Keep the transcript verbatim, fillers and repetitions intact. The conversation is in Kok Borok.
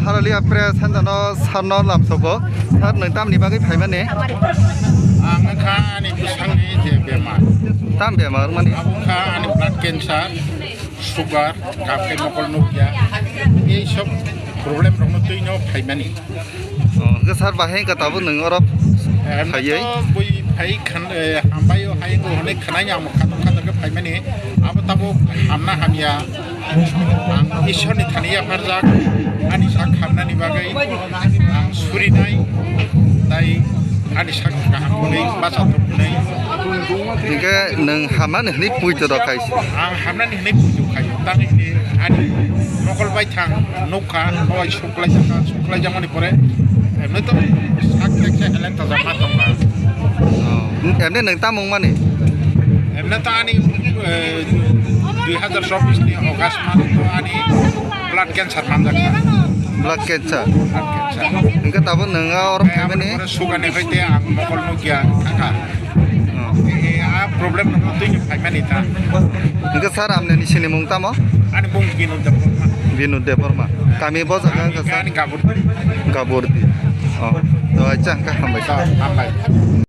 Aralia Press hanjano sarno lamsogo. Sir, nwng tamni bagwi phaimani? Ang wngkha ani bwsakni je bemar. Tam bemar mani? Abo wngkha ani blood cancer, sugar, kaphai mokol nukya. Ei sob problem rokno twino phaimani. Oh, hwnkhe sir, bahai wngkha tabuk nwng oro phaiwi? Bui phai khan, eh, hambai o hai wngkha hwnwi khwnai ang khatok khatok khe phaimani. Abo tabuk hamna hamya. Ang Ishorni thani yapharjak, ani sak hamnani bagwi ang surinai, tai ani sak kaham hwnwi bacha tongmani. Hingke nwng hamani hwnwi puito rok kaisa? Ang hamnani hwnwi puito khaio, tamni hwnwi ani mokol baithang nukha, hoi suklaijak, suklaijakmani pore, emni to sak teksa heleng tajak ma tongkha. Oh, emni nwng tamo wngmani? Emni to ani, eh, dui hazar chobbish ni August maso to ani blood cancer manjak kha. Blood cancer? Blood cancer. Hingke tabuk nwng oro phaimani? Ore sugani hoite ang mokol nukya thangkha. Oh. Eh, a problem no twi phaimani ta. Hingke sir, amnani sinimung tamo? Ani mung Binu Debbarma. Binu Debbarma. Kami bo jaga wngkha sir? Ani Gaburdi. Gaburdi. Oh. To acha, hingke hambai. To, hambai.